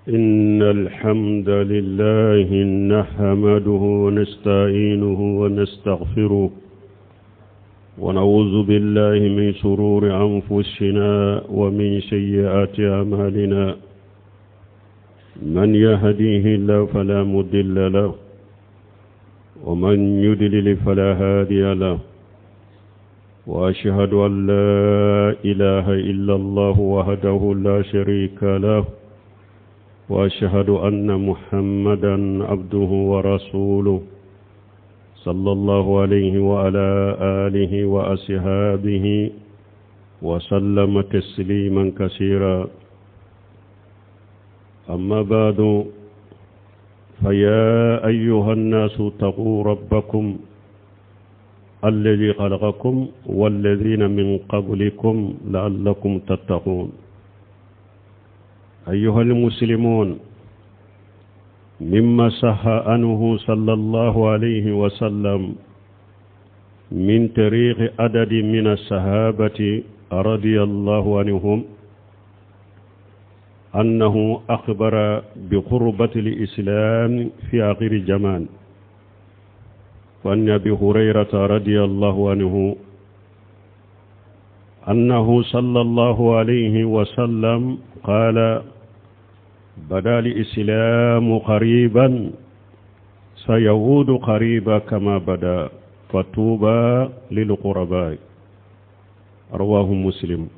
إن الحمد لله نحمده ونستعينه ونستغفره ونعوذ بالله من شرور أنفسنا ومن سيئات أعمالنا من يهديه الله فلا مضل له ومن يضلل فلا هادي له وأشهد أن لا إله إلا الله وحده لا شريك له وأشهد أن محمدا عبده ورسوله صلى الله عليه وعلى آله وأصحابه وسلم تسليما كثيرا أما بعد فيا أيها الناس اتقوا ربكم الذي خلقكم والذين من قبلكم لعلكم تتقون أيها المسلمون مما صح عنه صلى الله عليه وسلم من طريق عدد من الصحابة رضي الله عنهم أنه أخبر بقربة الإسلام في آخر الزمان وأن أبي هريرة رضي الله عنه أنه صلى الله عليه وسلم قال بدا الإسلام قريبا سيعود قريبا كما بدا فطوبى للقرباء رواه مسلم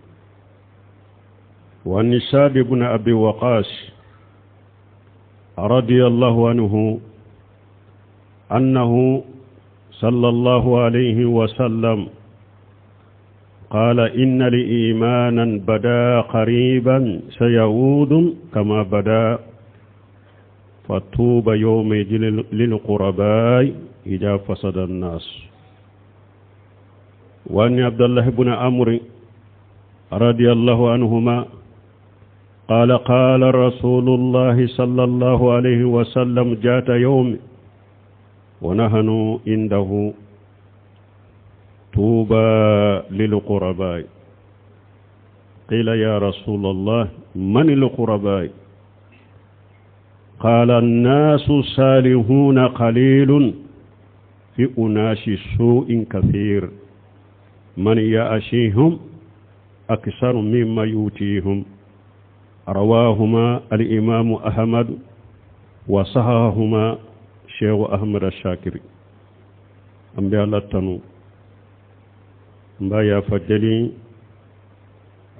وعن سعد بن أبي وقاص رضي الله عنه أنه صلى الله عليه وسلم قال إن لإيمانا بدا قريبا سيعود كما بدا فطوبى يومئذ للقرباء إذا فسد الناس وأن عبد الله بن عمرو رضي الله عنهما قال قال رسول الله صلى الله عليه وسلم جاءت يوم ونحن عنده طوبى للقرباء قيل يا رسول الله من القرباء قال الناس صالحون قليل في أناس سوء كثير من يأشيهم أكثر مما يؤتيهم رواهما الإمام أحمد وصححهما شيخ أحمد الشاكري an bɛ ala tanu an b'a yafa deli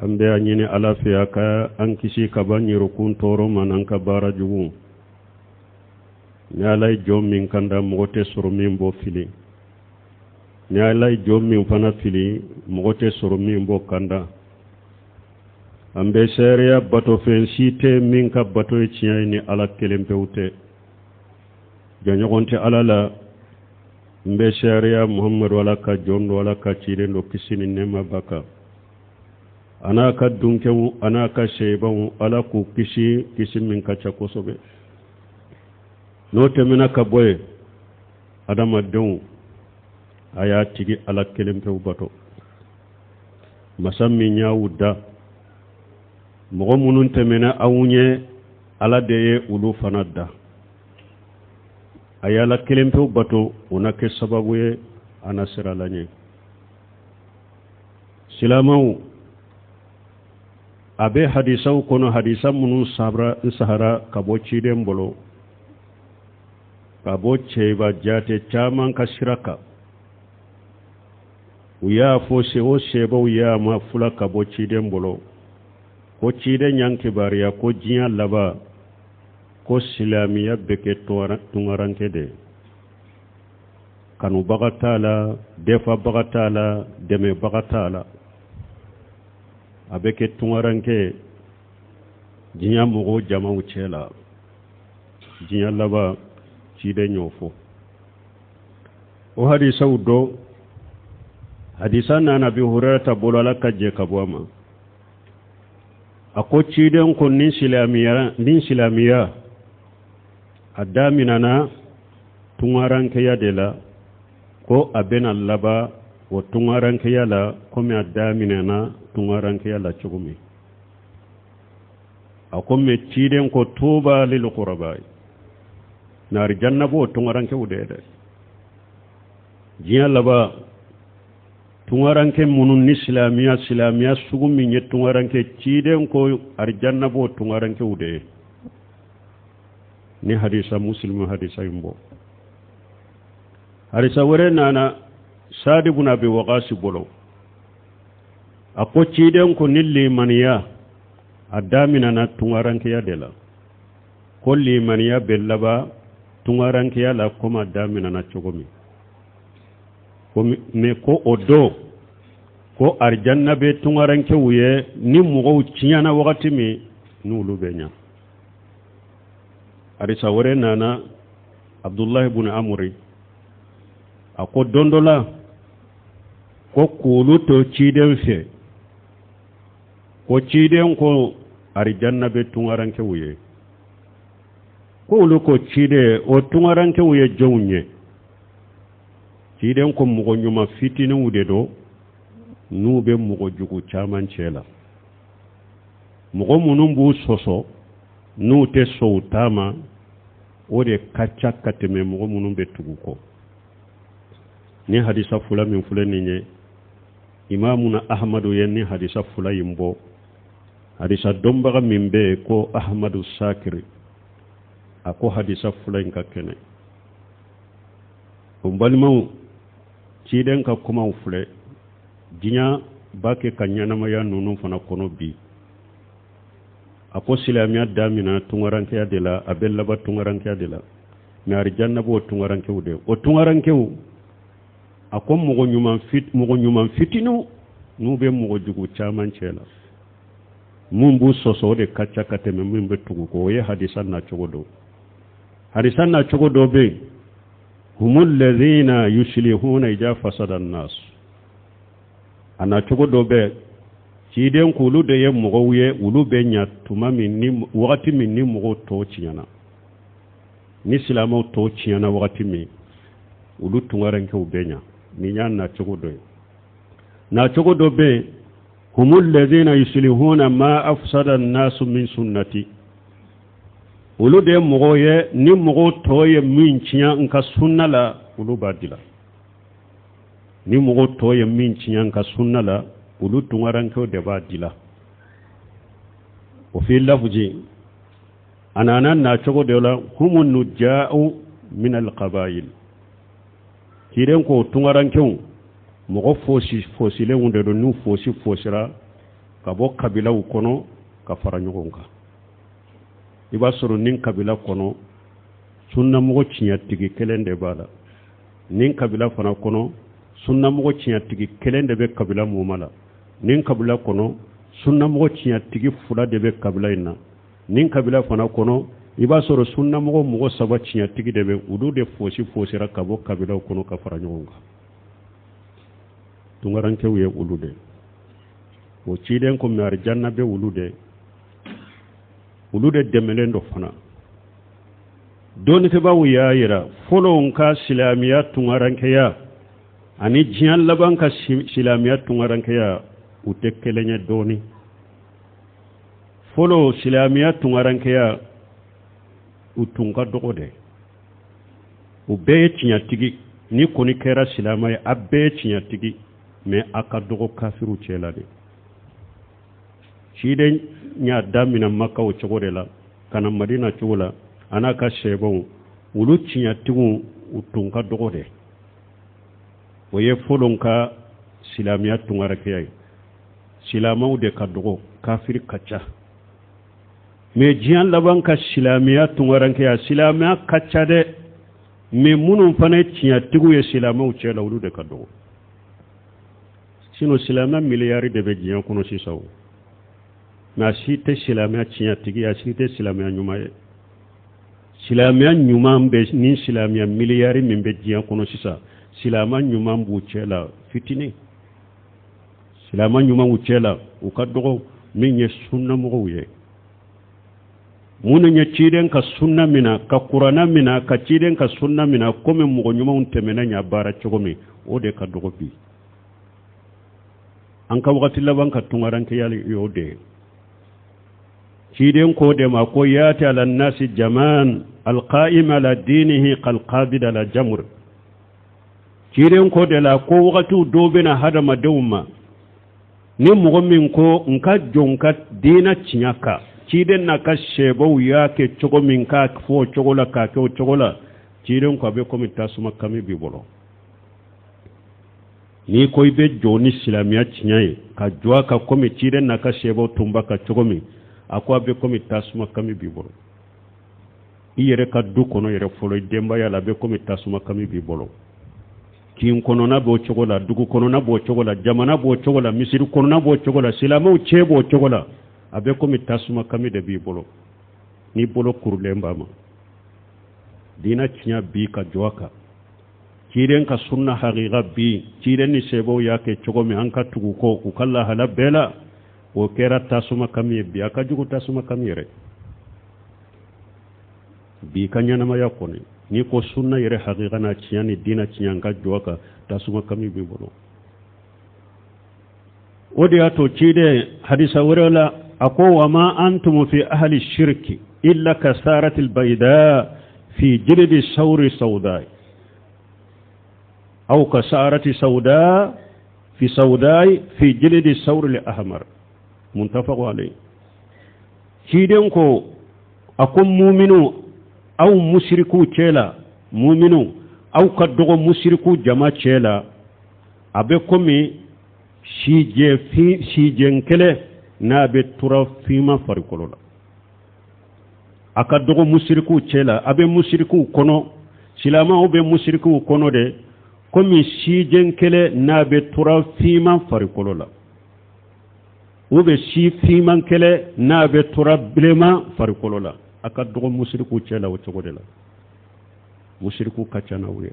an bɛ a ɲini ala fɛ a ka an kisi ka bɔ an yɛrɛkun tɔɔrɔ ma n'an ka baara jugu ni ala ye jɔn min kanda mɔgɔ tɛ sɔrɔ min b'o fili ni ala ye jɔn min fana fili mɔgɔ tɛ sɔrɔ min b'o kanda an bɛ seereya batofɛn si tɛ min ka bato ye tiɲɛ ye ni ala kelen pewu tɛ jɔnɲɔgɔn tɛ ala la n bɛ seereya muhamadu ala ka jɔn don ala ka ciden don kisi ni nɛɛma b'a kan a n'a ka dunkɛw a n'a ka seyibaw ala k'u kisi kisi min ka ca kosɛbɛ n'o tɛmɛna ka bɔ yen adamadenw a y'a tigi ala kelen pewu bato masa min y'aw da mɔgɔ minnu tɛmɛna aw ɲɛ ala de ye olu fana da a ye ala kelen pewu bato o na kɛ sababu ye a na siran ala ɲɛ silamaw a bɛ hadisaw kɔnɔ hadisa minnu sahara ka bɔ ciden bolo ka bɔ cɛba jate caman ka sira kan u y'a fɔ se o sebaw y'a ma fula ka bɔ ciden bolo ko ciden y'an kibaruya ko diɲɛ laban ko silamɛya bɛ kɛ tungaranke de kanubaga t'a la dɛfabaga t'a la dɛmɛbaga t'a la a bɛ kɛ tungaranke diɲɛ mɔgɔw jamaw cɛ la diɲɛ laban ciden y'o fɔ o hadisaw dɔ hadisa nana abi hurayra bolo ala ka jɛ ka bɔ a ma a ko ciden ko ni silamɛya ni silamɛya a daminana tungarankeya de la ko a bɛna laban o tungarankeya la komi a daminɛna tungarankeya la cogo min. A ko mɛ ciden ko tuba lil quraba, na arijanna b'o tungarankew de ye dɛ. Diɲɛ laban tungaranke minnu ni silamɛya, silamɛya sugu min ye tungaranke, ciden ko arijanna b'o tungarankew de ye. Ni hadisa Muslimu hadisa in bɔ. Hadisa wɛrɛ nana Sadi bun Abi Waqasi bolo. A ko ciden ko ni limaniya a daminana tungarankeya de la, ko limaniya bɛ laban tungarankeya la komi a daminana cogo min. Ko mɛ ko o don ko arijanna bɛ tungarankew ye ni mɔgɔw tiɲɛna wagati min, n'olu bɛ ɲa. Hadisa wɛrɛ nana Abdulahi bun Amuri, a ko don dɔ la ko k'olu to ciden fɛ, ko ciden ko arijanna bɛ tungarankew ye. Ko olu ko ciden, o tungarankew ye jɔnw ye? Ciden ko mɔgɔ ɲuman fitininw de don, n'u bɛ mɔgɔ jugu caman cɛ la, mɔgɔ minnu b'u sɔsɔ n'u tɛ sɔn u ta ma, o de ka ca ka tɛmɛ mɔgɔ minnu bɛ tugu kɔ. Ni hadisa fila min filɛ nin ye, Imamuna Ahmadu ye ni hadisa fila in bɔ. Hadisa dɔnbaga min bɛ yen ko Ahmadu Sakiri, a ko hadisa fila in ka kɛnɛ. O balimaw, ciden ka kumaw filɛ, diɲɛ b'a kɛ ka ɲɛnamaya ninnu fana kɔnɔ bi. A ko silamɛya damina tungarankeya de la, a bɛ laban tungarankeya de la, mɛ arijanna b'o tungarankew de. O tungarankew, a ko mɔgɔ ɲuman fitininw n'u bɛ mɔgɔ jugu caman cɛ la, mun b'u sɔsɔ, o de ka ca ka tɛmɛ min bɛ tugu kɔ. O ye hadisa nacogo dɔ. Hadisa nacogo dɔ bɛ yen: humul ladhina yuslihuna ija fasada nas. A nacogo dɔ bɛ, ciden k'olu de ye mɔgɔw ye, olu bɛ ɲa tuma min ni wagati min ni mɔgɔw tɔw tiɲɛna, ni silamɛw tɔw tiɲɛna wagati min, olu tungarankew bɛ ɲa. Nin y'a nacogo dɔ ye. Nacogo dɔ bɛ yen: humul ladhina yuslihuna ma afsada nasu min sunnati. Olu de ye mɔgɔw ye, ni mɔgɔw tɔ ye min tiɲɛ n ka sunna la, olu b'a dila. Ni mɔgɔw tɔ ye min tiɲɛ n ka sunna la, olu tungarankew de b'a dila. O fi lafuji a nana nacogo dɔ la: humu nuja'u min alqabail. Ciden ko tungarankew mɔgɔ fosi fosilenw de don, n'u fosi fosira ka bɔ kabilaw kɔnɔ ka fara ɲɔgɔn kan. I b'a sɔrɔ nin kabila kɔnɔ, sunnamɔgɔ tiɲɛtigi kelen de b'a la. Nin kabila fana kɔnɔ, sunnamɔgɔ tiɲɛtigi kelen de bɛ kabila muma la. Nin kabila kɔnɔ, sunnamɔgɔ tiɲɛtigi fila de bɛ kabila in na. Nin kabila fana kɔnɔ, i b'a sɔrɔ sunnamɔgɔ mɔgɔ saba tiɲɛtigi de bɛ. Olu de fosi fosira ka bɔ kabilaw kɔnɔ ka fara ɲɔgɔn kan. Tungarankew ye olu de. O ciden ko mɛ arijanna bɛ olu de, olu de dɛmɛlen dɔ fana. Dɔnnikɛbaaw y'a yira fɔlɔ ka silamɛya tungarankeya ani diɲɛ laban ka silamɛya tungarankeya, u tɛ kelen ye dɔɔni. Fɔlɔ silamɛya tungarankeya, u tun ka dɔgɔ dɛ, u bɛɛ ye tiɲɛtigi. Ni kɔni kɛra silamɛ ye, a bɛɛ ye tiɲɛtigi, mɛ a ka dɔgɔ kafiriw cɛ la de. Ciden y'a daminɛ Maka o cogo de la ka na Madina cogo la, a n'a ka sɛbɛnw, olu tiɲɛtigiw u tun ka dɔgɔ dɛ. O ye fɔlɔ ka silamɛya tungarankeya ye, silamɛw de ka dɔgɔ, kafiri ka ca. Mɛ diɲɛ laban ka silamɛya tungarankeya, silamɛya ka ca dɛ, mɛ minnu fana ye tiɲɛtigiw ye silamɛw cɛ la, olu de ka dɔgɔ. Sinon silamɛ miliyari de bɛ diɲɛ kɔnɔ sisan o, mɛ a si tɛ silamɛya tiɲɛtigi, a si tɛ silamɛya ɲuman ye. Silamɛya ɲuman bɛ ni silamɛya miliyari min bɛ diɲɛ kɔnɔ sisan, silamɛ ɲuman b'u cɛ la fitinin. Silamɛ ɲuman b'u cɛ la, u ka dɔgɔ. Min ye sunnamɔgɔw ye, minnu ye ciden ka sunna mina, ka kuranna mina, ka ciden ka sunna mina komi mɔgɔ ɲumanw tɛmɛna ɲa baara cogo min, o de ka dɔgɔ bi. An ka wagati laban ka tungarankeya y'o de ye. Ciden ko de ma ko yati ala nasi jaman alqaim ala dinihi kalqabid ala jamur. Ciden ko de la ko wagatiw dɔ bɛna hadamadenw ma, ni mɔgɔ min ko n ka jɔ n ka diina tiɲɛ kan, ciden n'a ka sɛbɛw y'a kɛ cogo min, k'a fɔ o cogo la, k'a kɛ o cogo la, ciden ko a bɛ komi tasuma kami b'i bolo. N'i ko i bɛ jɔ ni silamɛya tiɲɛ ye, ka jɔ a kan komi ciden n'a ka sɛbɛw tun b'a kan cogo min, a ko a bɛ komi tasuma kami b'i bolo. I yɛrɛ ka du kɔnɔ yɛrɛ fɔlɔ, i denbaya la, a bɛ komi tasuma kami b'i bolo. Kin kɔnɔna b'o cogo la, dugu kɔnɔna b'o cogo la, jamana b'o cogo la, misiri kɔnɔna b'o cogo la, silamɛw cɛ b'o cogo la, a bɛ komi tasuma kami de b'i bolo n'i bolo kurulen b'a ma. Diinɛ tiɲɛ bi ka jɔ a kan, ciden ka sunna hakika bi, ciden ni sɛbɛw y'a kɛ cogo min, an ka tugu kɔ u ka lahala bɛɛ la, o kɛra tasuma kami ye bi. A ka jugu tasuma kami yɛrɛ bi ka ɲɛnamaya kɔni. N'i ko sunna yɛrɛ hakika n'a tiɲɛ ni diinɛ tiɲɛ, an ka jɔ a kan, tasuma kami b'i bolo. O de y'a to ciden hadisa wɛrɛ la, a ko wa ma antum fi ahli shirki illa ka saratil bayda fi jildi sawri sawda aw ka sarati sawda fi sawdai fi jildi sawri al ahmar, muntafaqu alayhi. Ciden ko, a ko muminu, aw musiriku cɛ la, muminu, aw ka dɔgɔ musiriku jama cɛ la, a bɛ komi sijɛ fin, sijɛn kɛlɛ n'a bɛ tura finma farikolo la. A ka dɔgɔ musirikuw cɛ la, a bɛ musirikuw kɔnɔ, silamɛw bɛ musirikuw kɔnɔ de, komi sijɛn kɛlɛ n'a bɛ tura finma farikolo la, u bɛ si finman kɛlɛ n'a bɛ tura bilenman farikolo la. A ka dɔgɔ musirikuw cɛ la o cogo de la. Musirikuw ka ca n'aw ye.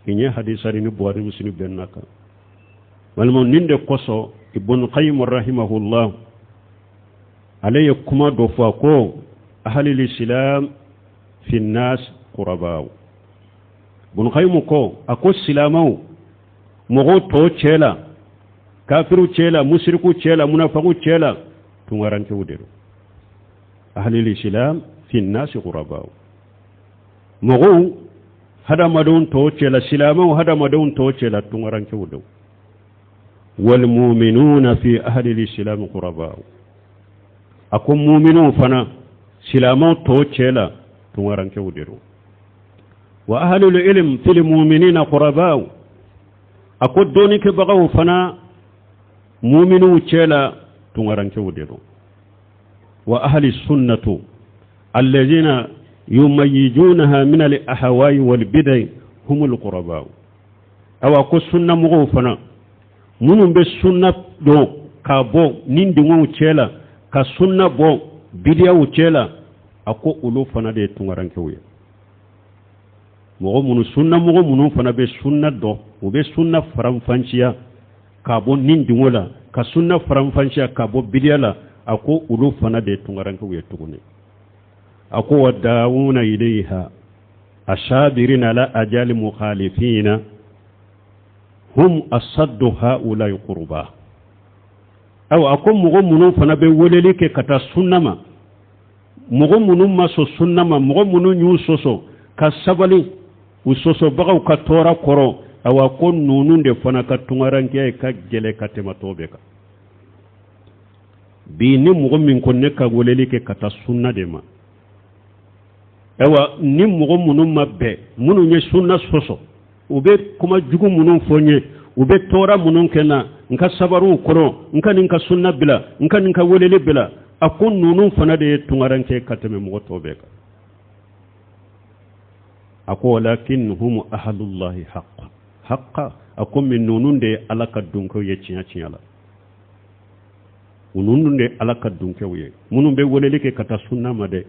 Nin ye hadisa ni Buhari, Muslim bɛnna kan. Walima nin de kosɔn Ibn Qayyim rahimahullah, ale ye kuma dɔ fɔ, a ko ahlil islam fi nas qurabaw. Ibn Qayyim ko, a ko silamɛw mɔgɔw tɔw cɛ la, kafiriw cɛ la, musiriku cɛ la, munafaku cɛ la, tunkarankew de don. Ahlil islam fi nas qurabaw, mɔgɔw hadamadenw tɔw cɛ la, silamɛw hadamadenw tɔw cɛ la, tunkarankew don. Walmuminuna fi ahli lislam qurabaw, a ko muminw fana silamɛw tɔw cɛ la, tunkarankew de don. Wa ahlul ilm fil muminina qurabaw, a ko dɔnnikɛbagaw fana muminw cɛ la, tunkarankew de don. Wa ahli sunnatu alladhina yumayyijunaha min al ahwa'i wal bid'i humul qurabaw, awa ko sunna mɔgɔw fana, minnu bɛ sunna dɔn k'a bɔ ni dingɛw cɛ la, ka sunna bɔ bidiyaw cɛ la, a ko olu fana de ye tunkarankew ye. Mɔgɔ minnu, sunna mɔgɔ minnu fana bɛ sunna dɔn, u bɛ sunna faranfanciya k'a bɔ ni dingɛ la, ka sunna faranfanciya k'a bɔ bidiya la, a ko olu fana de ye tunkarankew ye tuguni. A ko wa da'una ilayha asabirina ala ajali mukhalifina hum asaddu haula'i qurba. Awa, a ko mɔgɔ minnu fana bɛ weleli kɛ ka taa sunna ma, mɔgɔ minnu ma sɔn sunna ma, mɔgɔ minnu y'u sɔsɔ ka sabali u sɔsɔbagaw ka tɔɔrɔ kɔrɔ, awa ko ninnu de fana ka tunkarankeya ye ka gɛlɛ ka tɛmɛ tɔw bɛɛ kan. Bi ni mɔgɔ min ko ne ka weleli kɛ ka taa sunna de ma, ayiwa ni mɔgɔ minnu ma bɛn, minnu ye sunna sɔsɔ, u bɛ kuma jugu minnu fɔ n ye, u bɛ tɔɔrɔ minnu kɛ n na, n ka sabariw kɔrɔ, n ka nin ka sunna bila, n ka nin ka weleli bila, a ko ninnu fana de ye tunkaranke ka tɛmɛ mɔgɔ tɔw bɛɛ kan. A ko walakin hum ahlullahi haqqa haqqa, a ko min ninnu de ye Ala ka dunkew ye tiɲɛ tiɲɛ la. Ninnu de ye Ala ka dunkew ye, minnu bɛ weleli kɛ ka taa sunna ma dɛ.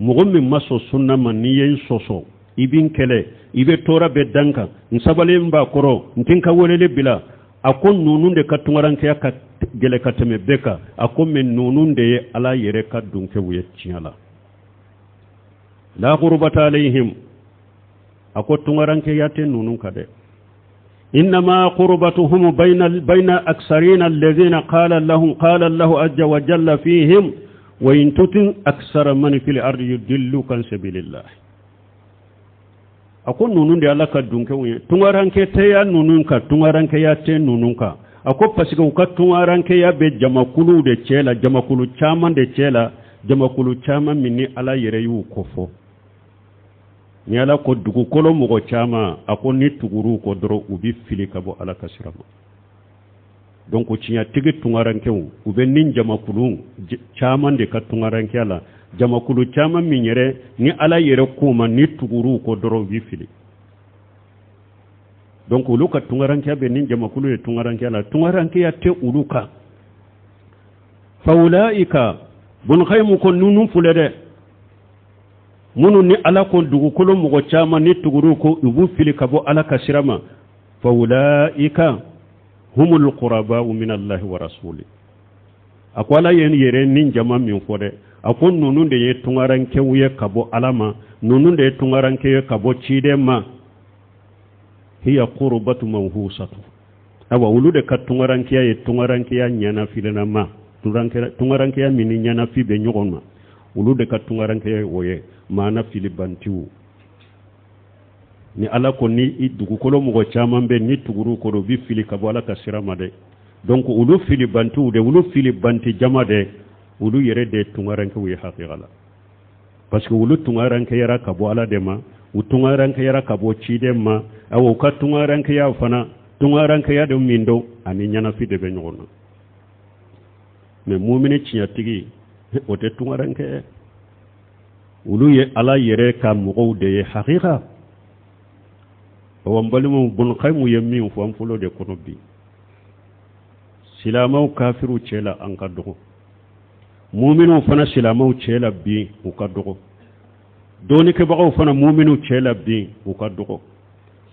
Mɔgɔ min ma sɔn sunna ma, n'i ye n sɔsɔ, i bɛ n kɛlɛ, i bɛ tɔɔrɔ bɛɛ da n kan, n sabalen b'a kɔrɔ, n tɛ n ka weleli bila, a ko ninnu de ka tunkarankeya ka gɛlɛ ka tɛmɛ bɛɛ kan. A ko mɛ ninnu de ye Ala yɛrɛ ka dunkew ye tiɲɛ la. La gurbata alayhim, a ko tunkarankeya tɛ ninnu kan dɛ. إنما قربتهم بين أكثرين الذين قال لهم قال الله عز وجل فيهم Wa in tuti aksara man fil ardi yudilluka an sabilillah. A ko ninnu de Ala ka dunkew ye, tungarankɛ tɛ ya ninnu kan, tungarankɛya tɛ ninnu kan. A ko parce que u ka tungarankɛya bɛ jamakuluw de cɛ la, jamakulu caman de cɛ la, jamakulu caman min ni Ala yɛrɛ y'u kofɔ. Ni Ala ko dugukolo mɔgɔ caman, a ko n'i tugur'u kɔ dɔrɔn u bɛ fili ka bɔ Ala ka sira ma. Donc tiɲɛtigi tungarankɛw, u bɛ nin jamakulu caman de ka tungarankɛya la, jamakulu caman min yɛrɛ ni Ala yɛrɛ k'u ma n'i tugur'u kɔ dɔrɔn u bɛ fili. Donc olu ka tungarankɛya bɛ nin jamakulu ye tungarankɛya la, tungarankɛya tɛ olu kan. Fawulaika Bun Kayimu ko ninnu filɛ dɛ, minnu ni Ala ko dugukolo mɔgɔ caman n'i tugur'u kɔ u b'u fili ka bɔ Ala ka sira ma. Fawulaika humul quraba'u min Allahi wa rasuli. A ko Ala ye yɛrɛ nin jama min fɔ dɛ, a ko ninnu de ye tungarankɛw ye ka bɔ Ala ma, ninnu de ye tungarankɛ ye ka bɔ ciden ma. Hiya qurbatu manhusatu. Awa olu de ka tungarankɛya ye tungarankɛya ɲɛnafilenama, tungarankɛya min ni ɲɛnafi bɛ ɲɔgɔn na, olu de ka tungarankɛya ye o ye, maana filibantiw. Ni Ala ko ni i dugukolo mɔgɔ caman bɛ n'i tugur'u kɔ u bɛ fili ka bɔ Ala ka sira ma dɛ. Donc olu filibantiw de, olu filibanti jama dɛ, olu yɛrɛ de ye tungarankɛw ye hakika la. Parce que olu tungarankɛyara ka bɔ Ala de ma, u tungarankɛyara ka bɔ ciden ma. Awa u ka tungarankɛya fana, tungarankɛya de min don, ani ɲɛnafi de bɛ ɲɔgɔn na. Mais mumini tiɲɛtigi, o tɛ tungarankɛ ye. Olu ye Ala yɛrɛ ka mɔgɔw de ye hakika. Awa n balimaw, Bun Kayimu ye min fɔ an fɔlɔ de kɔnɔ bi, silamɛw kafiriw cɛ la an ka dɔgɔ, muminiw fana silamɛw cɛ la bi u ka dɔgɔ, dɔɔnikɛbagaw fana muminiw cɛ la bi u ka dɔgɔ,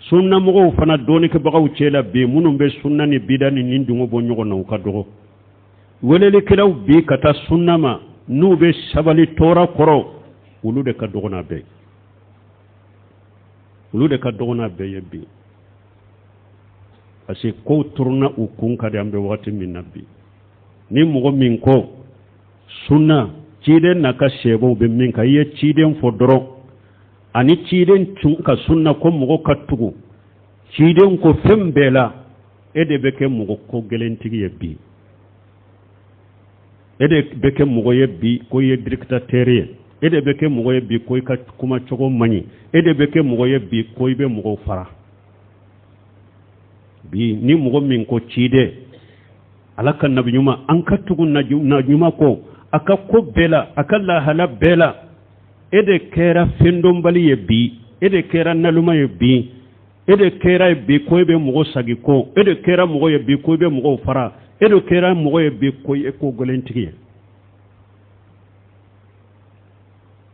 sunnamɔgɔw fana dɔɔnikɛbagaw cɛ la bi minnu bɛ sunna ni bida ni nin dungo bɔ ɲɔgɔn na u ka dɔgɔ, welelikɛlaw bi ka taa sunna ma n'u bɛ sabali tɔɔrɔ kɔrɔ, olu de ka dɔgɔ n'a bɛɛ, olu de ka dɔgɔ n'a bɛɛ ye bi. Parce que kow turuna u kun ka di an bɛ wagati min na bi. Ni mɔgɔ min ko sunna ciden n'a ka sɛbɛnw bɛ min kan, i ye ciden fɔ dɔrɔn, ani ciden tun ka sunna ko mɔgɔ ka tugu ciden ko fɛn bɛɛ la, e de bɛ kɛ mɔgɔ ko gɛlɛntigi ye bi, e de bɛ kɛ mɔgɔ ye bi ko i ye dictateur ye, e de bɛ kɛ mɔgɔ ye bi ko i ka kuma cogo man ɲi, e de bɛ kɛ mɔgɔ ye bi ko i bɛ mɔgɔw fara. Bi ni mɔgɔ min ko ciden Ala ka nabi ɲuman, an ka tugu nabi ɲuman kɔ a ka ko bɛɛ la, a ka lahala bɛɛ la, e de kɛra fɛndɔnbali ye bi, e de kɛra naloma ye bi, e de kɛra ye bi ko e bɛ mɔgɔ sagi ko, e de kɛra mɔgɔ ye bi ko i bɛ mɔgɔw fara, e de kɛra mɔgɔ ye bi ko i ye ko gɛlɛntigi ye.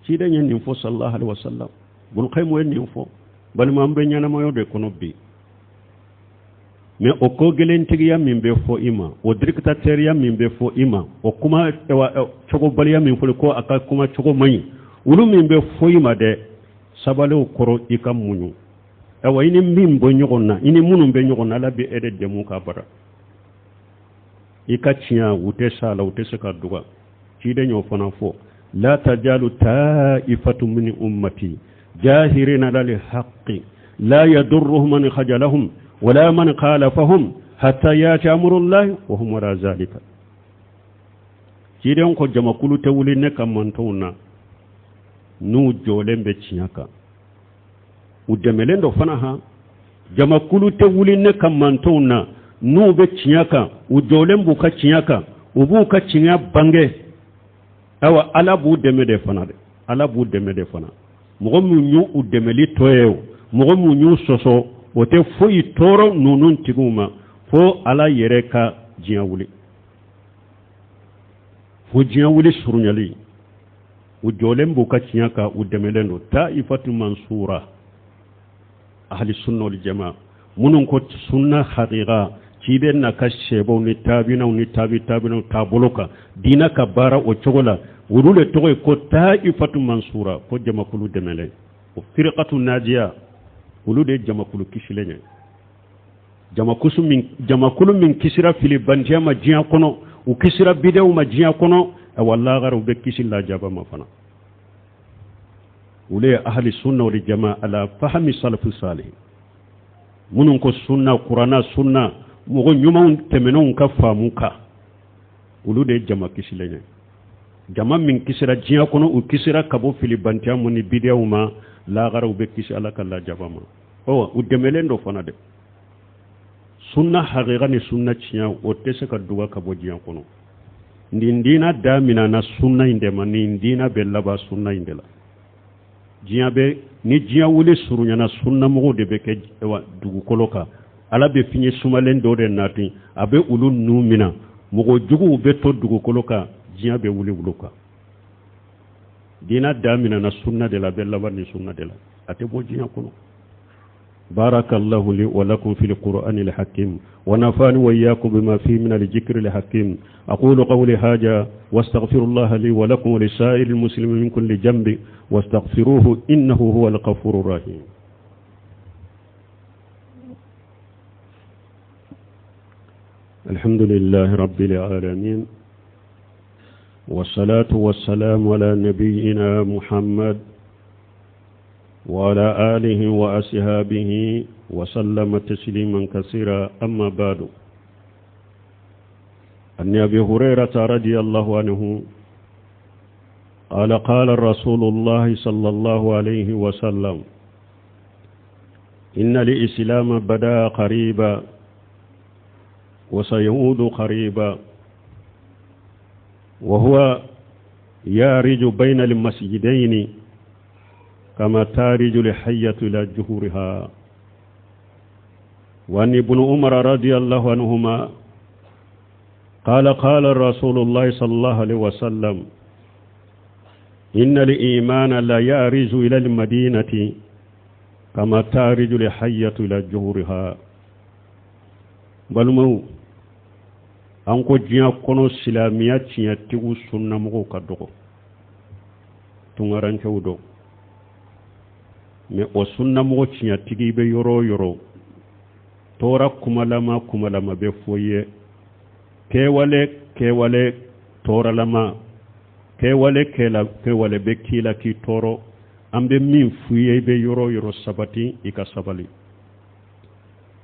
Ciden ye nin fɔ sallallahu alaihi wasallam, Bun Kayimu ye nin fɔ. Balima, an bɛ ɲɛnamaya de kɔnɔ bi. Mais o ko gɛlɛntigiya min bɛ fɔ i ma, o dictateuriya min bɛ fɔ i ma, o kuma cogobaliya min fɔ ko a ka kuma cogo man ɲi, olu min bɛ fɔ i ma dɛ, sabaliw kɔrɔ i ka muɲu. Awa i ni min bɛ ɲɔgɔn na, i ni minnu bɛ ɲɔgɔn na, Ala bɛ e de dɛmɛ k'a bara. I ka tiɲɛ u tɛ sa la, u tɛ se ka duga. Ciden y'o fana fɔ, la tajalu ta'ifatu min ummati jahirina lil haqqi la yadurruhum man khajalahum wala man khalafahum hatta yati amrullahi wa hum ala zalika. Ciden ko jamakulu tɛ wuli ne ka mantɔnw na n'u jɔlen bɛ tiɲɛ kan, u dɛmɛlen dɔ fana. Han, jamakulu tɛ wuli ne ka mantɔnw na n'u bɛ tiɲɛ kan, u jɔlen b'u ka tiɲɛ kan, u b'u ka tiɲɛ bange. Ayiwa, Ala b'u dɛmɛ de fana dɛ, Ala b'u dɛmɛ de fana. Mɔgɔ min y'u dɛmɛli tɔ ye o, mɔgɔ min y'u sɔsɔ, o tɛ foyi tɔɔrɔ ninnu tigiw ma fo Ala yɛrɛ ka diɲɛ wuli, fo diɲɛ wuli surunyali. U jɔlen b'u ka tiɲɛ kan, u dɛmɛlen don. Taifatu mansura, ahli sunna wal jamaa, minnu ko sunna hakika ciden n'a ka sɛbɛnw ni taabinaw ni taabi taabinaw taabolo kan, diinɛ ka baara o cogo la, olu de tɔgɔ ye ko taifatu mansura, ko jamakulu dɛmɛlen. O firikatu najiya, olu de ye jamakulu kisilen ye. Jamakulu min kisira filibantiya ma diɲɛ kɔnɔ, u kisira bidaw ma diɲɛ kɔnɔ, Awa, lagara u bɛ kisi lajaba ma fana. Olu ye ahali sunna wal jama ala fahami salafu salih, minnu ko sunna, kurana, sunna, mɔgɔ ɲumanw tɛmɛnenw ka faamu kan, olu de ye jama kisilen ye. Jama min kisira diɲɛ kɔnɔ, u kisira ka bɔ filibantiya mu ni bidiyaw ma, lagara u bɛ kisi Ala ka lajaba ma. Ɔ, u dɛmɛlen dɔ fana dɛ. Sunna hakika ni sunna tiɲɛ, o tɛ se ka duga ka bɔ diɲɛ kɔnɔ. Nin diina daminana sunna in de ma, nin diina bɛ laban sunna in de la. Diɲɛ bɛ ni diɲɛ wuli surunyana, sunnamɔgɔw de bɛ kɛ dugukolo kan. Ala bɛ fiɲɛ sumalen dɔ de nati, a bɛ olu nu mina. Mɔgɔ juguw bɛ to dugukolo kan, diɲɛ bɛ wuli olu kan. Diina daminana sunna de la, a bɛ laban ni sunna de la, a tɛ bɔ diɲɛ kɔnɔ. بارك الله لي ولكم في القرآن الحكيم، ونفعني وإياكم بما فيه من الذكر الحكيم. أقول قولي هذا واستغفر الله لي ولكم ولسائر المسلمين من كل جنب، واستغفروه إنه هو الغفور الرحيم. الحمد لله رب العالمين، والصلاة والسلام على نبينا محمد وعلى آله وأصحابه وسلم تسليما كثيرا. أما بعد، عن أبي هريرة رضي الله عنه قال: قال رسول الله صلى الله عليه وسلم: إن الإسلام بدا قريبا وسيعود قريبا، وهو يارج بين المسجدين كما تارج الحية إلى جهورها. وعن ابن عمر رضي الله عنهما قال: قال رسول الله صلى الله عليه وسلم: إن الإيمان لا يارج إلى المدينة كما تارج الحية إلى جهورها. Balimaw, an ko diɲɛ kɔnɔ, silamɛya tiɲɛtigiw, sunnamɔgɔw ka dɔgɔ, tunkarankɛw dɔn. Mais o sunnamɔgɔ tiɲɛtigi bɛ yɔrɔ o yɔrɔ, tɔɔrɔ kumalama kumalama bɛ fɔ i ye, kɛwale kɛwale tɔɔrɔlama, kɛwale kɛwale bɛ k'i la k'i tɔɔrɔ. An bɛ min f'i ye, i bɛ yɔrɔ o yɔrɔ, sabati, i ka sabali.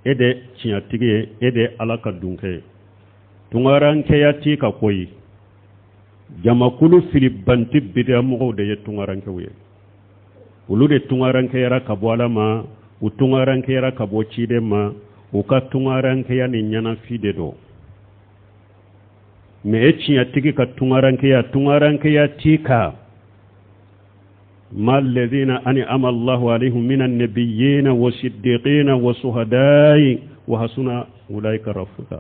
E de tiɲɛtigi ye, e de Ala ka dunkɛ ye. Tunkarankɛya t'i ka ko ye. Jamakulu filibanti bidiyamɔgɔw de ye tunkarankɛw ye. Olu de tunkarankɛyara ka bɔ Ala ma, u tunkarankɛyara ka bɔ ciden ma. U ka tunkarankɛya ni ɲɛnafi de don. Mais e tiɲɛtigi ka tunkarankɛya, tunkarankɛya t'i kan. ما الذين أنعم الله عليهم من النبيين والصديقين والشهداء وحسن أولئك رفيقا.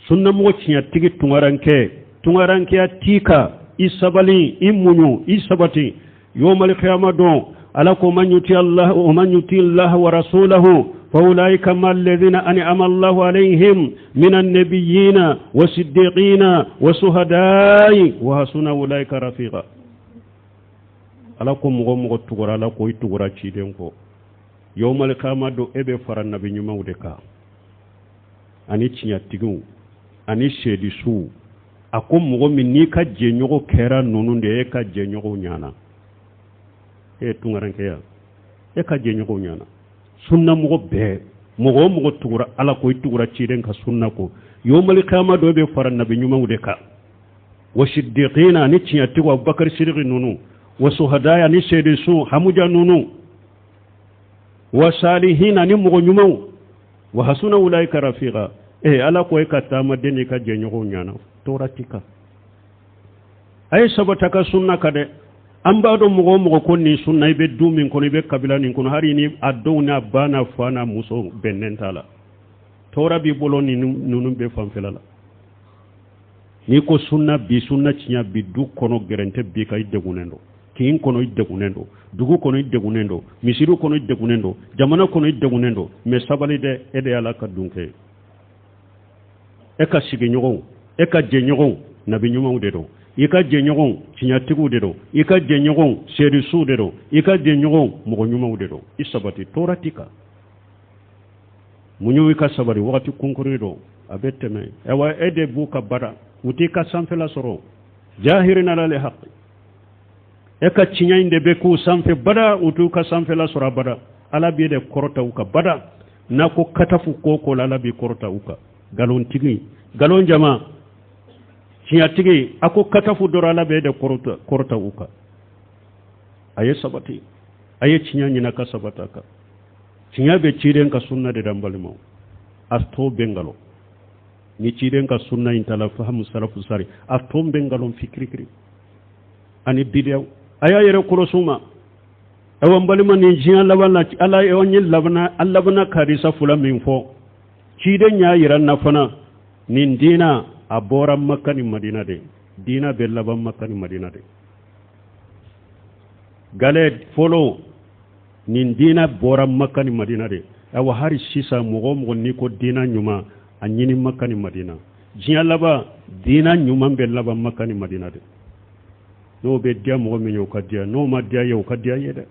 Sunnamɔgɔ tiɲɛtigi, tunkarankɛ, tunkarankɛya t'i kan. I sabali, i muɲu, i sabati. Yawmal qiyama don, Ala ko: man yuti Allah wa man yuti Allah wa rasulahu فأولئك مع الذين أنعم الله عليهم من النبيين والصديقين والشهداء وحسن أولئك رفيقا. Ala ko mɔgɔ mɔgɔ tugura Ala ko, i tugura ciden kɔ, yawmal qiyama don, e bɛ fara nabi ɲumanw de kan, ani tiɲɛtigiw, ani seedisuw. A ko mɔgɔ min n'i ka jɛɲɔgɔn kɛra ninnu de ye, e ka jɛɲɔgɔnw ɲana. E ye tunkarankɛya, e ka jɛɲɔgɔnw ɲana. Sunnamɔgɔ bɛɛ, mɔgɔ o mɔgɔ tugura Ala ko, i tugura ciden ka sunna ko, yawmal qiyama dɔ bɛ fara nabi ɲumanw de kan, wa siddiqina, ani tiɲɛtigiw, Abubakar Sidiki ninnu, wa suhadaya, ani seedesun Hamuja ninnu, wa salihina, ani mɔgɔ ɲumanw, wa hasuna ulaika rafiqa. Ala ko e ka taamaden n'i ka jɛɲɔgɔnw ɲana, tɔɔrɔ t'i kan. A ye sabata ka sunna ka dɛ. An b'a dɔn, mɔgɔ o mɔgɔ ko nin sunna, i bɛ du min kɔnɔ, i bɛ kabila nin kɔnɔ, hali ni a dɔw n'a ba n'a fa n'a muso bɛnnen t'a la, tɔɔrɔ b'i bolo. Ni ninnu bɛɛ fanfɛla la, n'i ko sunna bi, sunna tiɲɛ bi, du kɔnɔ gɛrɛntɛ bi kan, i degunnen don. Kin kɔnɔ, i degunnen don. Dugu kɔnɔ, i degunnen don. Misiri kɔnɔ, i degunnen don. Jamana kɔnɔ, i degunnen don. Mais sabali dɛ, e de y'Ala ka dunkɛ ye. E ka sigiɲɔgɔnw, e ka jɛɲɔgɔnw, nabi ɲumanw de don. I ka jɛɲɔgɔnw, tiɲɛtigiw de don. I ka jɛɲɔgɔnw, seedisuw de don. I ka jɛɲɔgɔnw, mɔgɔ ɲumanw de don. I sabati, tɔɔrɔ t'i kan. Muɲu, i ka sabali, wagati kunkurunin don, a bɛ tɛmɛ. Ayiwa, e de b'u ka baara. U t'i ka sanfɛla sɔrɔ. Jahirina alal haqi, e ka tiɲɛ in de bɛ k'u sanfɛ bada, u t'u ka sanfɛla sɔrɔ abada. Ala b'i de kɔrɔta u kan bada. N'a ko katafu ko ko la, Ala b'i kɔrɔta u kan. Nkalontigi, nkalon jama, tiɲɛtigi, a ko katafu dɔrɔn, Ala b'e de kɔrɔta u kan. A ye sabati, a ye tiɲɛ ɲini ka sabati a kan. Tiɲɛ bɛ ciden ka sunna de da, n balimaw. A tɔ bɛ nkalon. Ni ciden ka sunna in tala fahamu salafu sari, a tɔ bɛ nkalon fikirikiri ani bidiyaw. A y'a yɛrɛ kɔlɔsi u ma. Ayiwa, n balima, nin diɲɛ laban na, Ala ye an ye labanna, an labanna ka hadisa fila min fɔ, ciden y'a yira n na fana, nin diina a bɔra Maka ni Madina de. Diina bɛ laban Maka ni Madina de. Gale fɔlɔ, nin diina bɔra Maka ni Madina de. Awa, hari sisan, mɔgɔ o mɔgɔ n'i ko diina ɲuman, a ɲini Maka ni Madina. Diɲɛ laban, diina ɲuman bɛ laban Maka ni Madina de. N'o bɛ diya mɔgɔ min ye, o ka diya. N'o ma diya ye, o ka diya ye dɛ.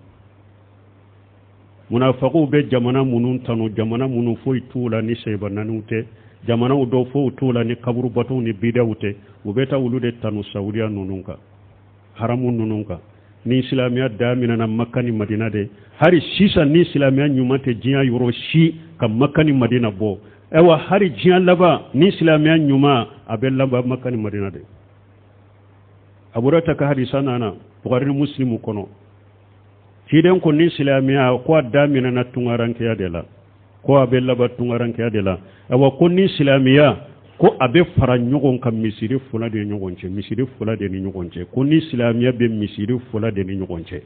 Munafakow bɛ jamana minnu tanu, jamana minnu foyi t'u la ni sɛyiba naaniw tɛ, jamanaw dɔw foyi t'u la ni kaburubatow ni bidaw tɛ, u bɛ taa olu de tanu Saudiya ninnu kan, haramu ninnu kan. Ni silamɛya daminɛna Maka ni Madina de. Hari sisan, ni silamɛya ɲuman tɛ diɲɛ yɔrɔ si ka Maka ni Madina bɔ. Ayiwa, hari diɲɛ laban, ni silamɛya ɲuman a bɛ laban Maka ni Madina de. Abu Hurairata ka hadisa nana Bukhari ni Muslimu kɔnɔ. Ciden ko ni silamɛya ko a daminɛna tungarankeya de la, ko a bɛ laban tungarankeya de la. Awa, ko ni silamɛya ko a bɛ fara ɲɔgɔn kan misiri fila de ɲɔgɔn cɛ, misiri fila de ni ɲɔgɔn cɛ, ko ni silamɛya bɛ misiri fila de ni ɲɔgɔn cɛ,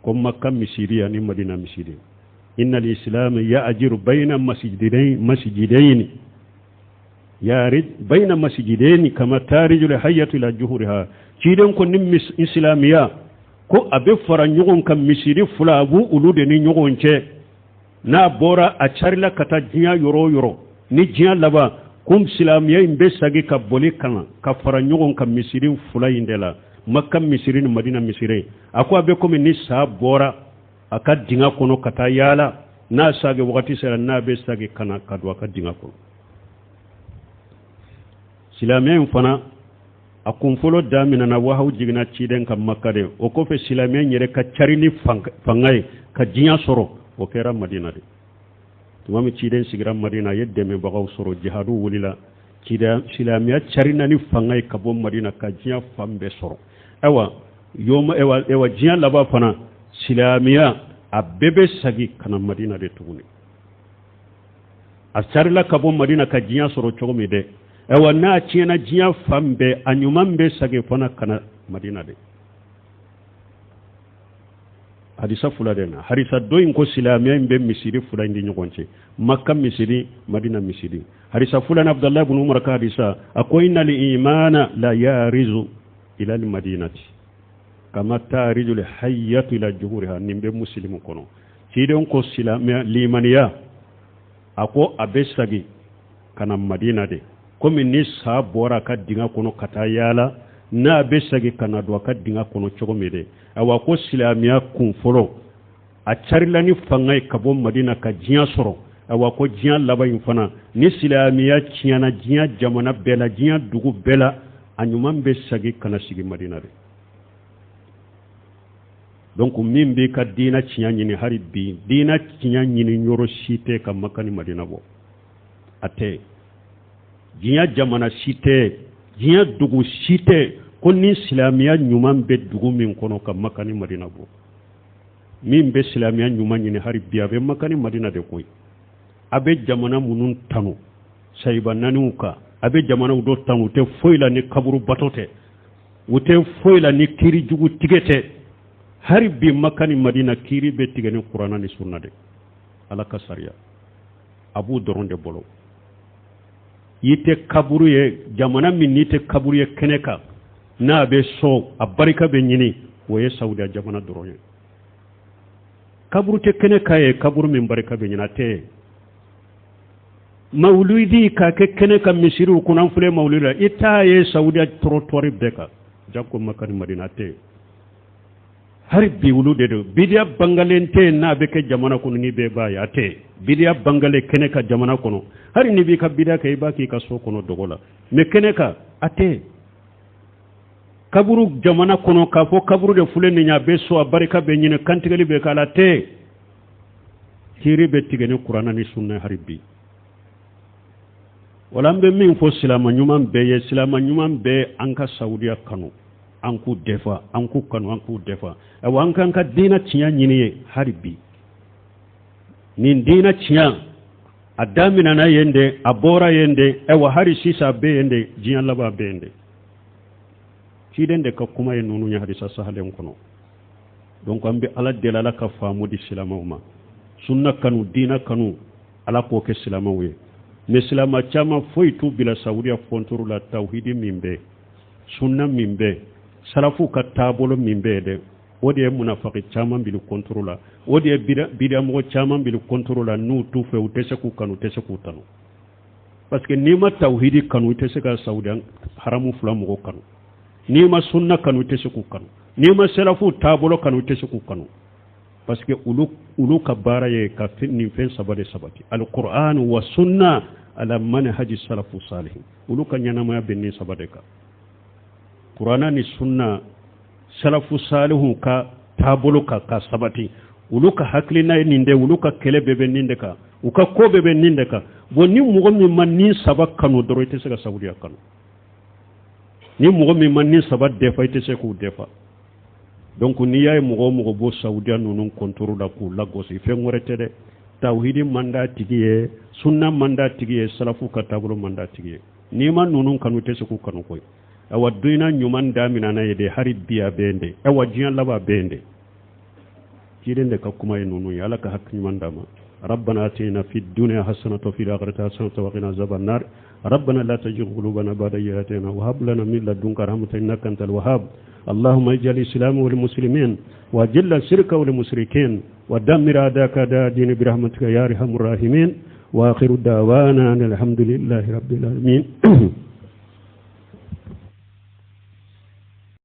ko Maka misiri ani Madina misiri. Innal islam ya'jiru bayna masjidayn masjidayn yarij bayna masjidayn kama tarijul hayyatu ila juhuriha. Ciden ko ni silamɛya ko a bɛ fara ɲɔgɔn kan misiri fila, a b'u olu de ni ɲɔgɔn cɛ. N'a bɔra, a carila ka taa diɲɛ yɔrɔ o yɔrɔ, ni diɲɛ laban ko silamɛya in bɛ sagi ka boli ka na ka fara ɲɔgɔn kan misiri fila in de la, Maka misiri ni Madina misiri. A ko a bɛ komi ni sa bɔra a ka dingɛ kɔnɔ ka taa yaala, n'a sagi wagati sera, n'a bɛ sagi ka na ka don a ka dingɛ kɔnɔ. Silamɛya in fana, a kun fɔlɔ daminɛna, wahaw jiginna ciden kan Maka de. O kɔfɛ, silamɛya in yɛrɛ ka cari ni fanga ye ka diɲɛ sɔrɔ, o kɛra Madina de. Tuma min ciden sigira Madina, a ye dɛmɛbagaw sɔrɔ, jihadu wulila, silamɛya carina ni fanga ye ka bɔ Madina ka diɲɛ fan bɛɛ sɔrɔ. Ayiwa, yoma, ewa, diɲɛ laban fana, silamɛya a bɛɛ bɛ sagi ka na Madina de tuguni. A carila ka bɔ Madina ka diɲɛ sɔrɔ cogo min dɛ, ayiwa, n'a tiɲɛna diɲɛ fan bɛɛ, a ɲuman bɛ sagi fana ka na Madina de. Hadisa fila de na. Hadisa dɔ in ko silamɛya in bɛ misiri fila in di ɲɔgɔn cɛ, Maka misiri, Madina misiri. Hadisa filanan, Abudulayi ibn Umar ka hadisa, a ko innal imana la yarizu ila al madinati kama tariju al hayyatu ila juhuriha. Nin bɛ Muslimu kɔnɔ. Ciden ko silamɛya limaniya, a ko a bɛ sagi ka na Madina de, komi ni sa bɔra a ka dingɛ kɔnɔ ka taa yaala, n'a bɛ sagi ka na don a ka dingɛ kɔnɔ cogo min de. Ayiwa, ko silamɛya kun fɔlɔ, a carila ni fanga ye ka bɔ Madina ka diɲɛ sɔrɔ. Ayiwa, ko diɲɛ laban in fana, ni silamɛya tiɲɛna diɲɛ jamana bɛɛ la, diɲɛ dugu bɛɛ la, a ɲuman bɛ sagi ka na sigi Madina de. Donc min b'i ka diina tiɲɛ ɲini, hali bi diina tiɲɛ ɲini yɔrɔ si tɛ ka Maka ni Madina bɔ. A tɛ diɲɛ jamana si tɛ, diɲɛ dugu si tɛ ko ni silamɛya ɲuman bɛ dugu min kɔnɔ ka Maka ni Madina bɔ. Min bɛ silamɛya ɲuman ɲini hali bi, a bɛ Maka ni Madina de koyi. A bɛ jamana minnu tanu sayiba naaniw kan, a bɛ jamanaw dɔ tanu, u tɛ foyi la ni kaburu bato tɛ, u tɛ foyi la ni kiri jugu tigɛ tɛ. Hali bi Maka ni Madina, kiri bɛ tigɛ ni Kuranna ni sunna de. Ala ka sariya a b'u dɔrɔn de bolo. I tɛ kaburu ye jamana min n'i tɛ kaburu ye kɛnɛ kan, n'a bɛ so a barika bɛ ɲini, o ye Saudiya jamana dɔrɔn ye. Kaburu tɛ kɛnɛ kan ye, kaburu min barika bɛ ɲini, a tɛ. Mawuludi k'a kɛ kɛnɛ kan misiriw kɔnɔ, an filɛ mawuludi la, i t'a ye Saudiya trottoir bɛɛ kan, janko Maka ni Madina, a tɛ. Hari bi olu de don. Bidiya bangalen tɛ yen n'a bɛ kɛ jamana kɔnɔ ni bɛɛ b'a ye, a tɛ yen. Bidiya bangalen kɛnɛ kan jamana kɔnɔ, hali n'i b'i ka bidiya kɛ, i b'a k'i ka so kɔnɔ dogo la, mais kɛnɛ kan a tɛ yen. Kaburu jamana kɔnɔ, k'a fɔ kaburu de filɛ nin ye, a bɛ so, a barika bɛ ɲini, kantigɛli bɛ k'a la, a tɛ yen. Kiiri bɛ tigɛ ni Kuranɛ ni sunna hari bi. Wala an bɛ min fɔ silama ɲuman bɛɛ ye, silama ɲuman bɛɛ, an ka Saudiya kanu, an k'u defa, an k'u kanu, an k'u defa. Ayiwa, an k'an ka diinɛ tiɲɛ ɲini ye hari bi. Nin diinɛ tiɲɛ a daminɛna yen de, a bɔra yen de. Ayiwa, hari sisan a bɛ yen de, diɲɛ laban bɛ yen de. Ciden de ka kuma ye ninnu ye hadisa sahalen kɔnɔ. Donc an bɛ Ala deli, Ala ka faamu di silamaw ma. Sunna kanu, diinɛ kanu, Ala k'o kɛ silamaw ye. Mais silama caman foyi t'u bila Saudiya contre la. Tawhidi min bɛ, sunna min bɛ, salafu ka taabolo min bɛ dɛ, o de ye munafaki caman bili contre la, o de ye bidiyamɔgɔ caman bili contre la. N'u t'u fɛ, u tɛ se k'u kanu, u tɛ se k'u tanu, parce que n'i ma tawhidi kanu, i tɛ se ka Saudiya haramu fila mɔgɔ kanu. N'i ma sunna kanu, i tɛ se k'u kanu. N'i ma salafu taabolo kanu, i tɛ se k'u kanu, parce que olu ka baara ye ka nin fɛn saba de sabati: alquran wa sunna ala manhaji salafu salihin. Olu ka ɲɛnamaya bɛ nin saba de kan: Kurana ni sunna, salafu salihu ka taabolo ka sabati. Olu ka hakilina ye nin de, olu ka kɛlɛ bɛɛ bɛ nin de kan, u ka ko bɛɛ bɛ nin de kan. Bon, ni mɔgɔ min ma nin saba kanu dɔrɔn, i tɛ se ka Saudiya kanu. Ni mɔgɔ min ma nin saba defa, i tɛ se k'u defa. Donc n'i y'a ye mɔgɔ o mɔgɔ bɔ Saudiya ninnu contre la k'u lagosi, fɛn wɛrɛ tɛ dɛ, tawhidi man d'a tigi ye, sunna man d'a tigi ye, salafu ka taabolo man d'a tigi ye. N'i ma ninnu kanu, i tɛ se k'u kanu koyi. Awa, diinɛ ɲuman daminɛna ye de, hari bi a bɛ yen de. Awa, diɲɛ laban bɛ yen de. Ciden de ka kuma ye ninnu ye. Ala ka hakili ɲuman d'a ma. ربنا اتنا في الدنيا حسنة وفي الآخرة حسنة وقنا عذاب النار. ربنا لا تزغ قلوبنا بعد إذ هديتنا وهب لنا من لدنك رحمة إنك أنت الوهاب. اللهم اجعل الإسلام والمسلمين، وأذل الشرك والمشركين، ودمر أعداءك أعداء الدين برحمتك يا أرحم الراحمين. وآخر دعوانا أن الحمد لله رب العالمين.